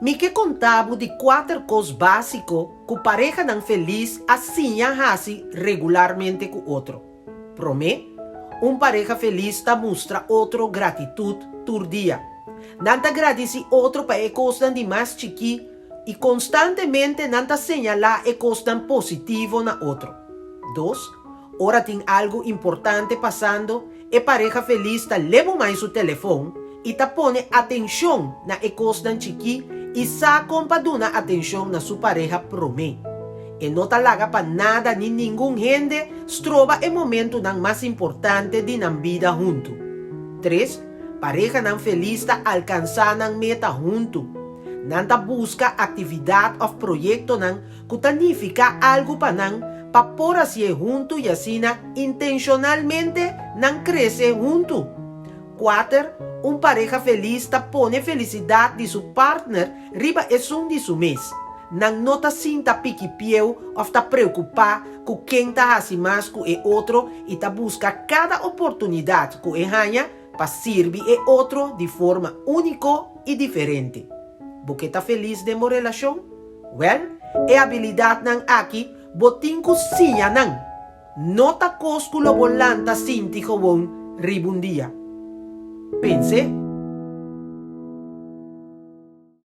Mi ke konta bo di kuater kos básiko ku parehanan felis a siña hasi regularmente ku otro. Promé, un pareha felis ta mustra otro gratitut tur dia. Nan ta gradisí otro pa e kosnan di mas chikí i konstantemente nan ta señalá e kosnan positivo na otro. Dos, ora tin algu importante pasando, E pareha felis ta lebumai su telefon i ta pone atenshon na e kosnan chikí i sa kon pa duna atenshon na su pareha promé. E no ta laga pa nada ni ningun hende stroba e momentunan mas importante di nan bida huntu. Tres, Parehanan felis ta alkansá nan meta huntu. Nan ta buska aktividat òf proyektonan ku ta nifiká algu pa nan pa por hasié huntu i asina intenshonalmente nan krese huntu. Kuater, un pareha felis ta pone felisidat di su partner riba esun di su mes. Nan no ta sinta piki pieu òf ta preokupá ku ken ta hasi mas ku e otro i ta buska kada oportunidat ku e haña pa sirbi e otro di forma úniko i diferente. Bo ke ta felis den bo relashon? Wèl, e abilidatnan aki bo tin ku siña nan. No ta kos ku lo bo lanta sinti gewon riba un dia. Pens'é.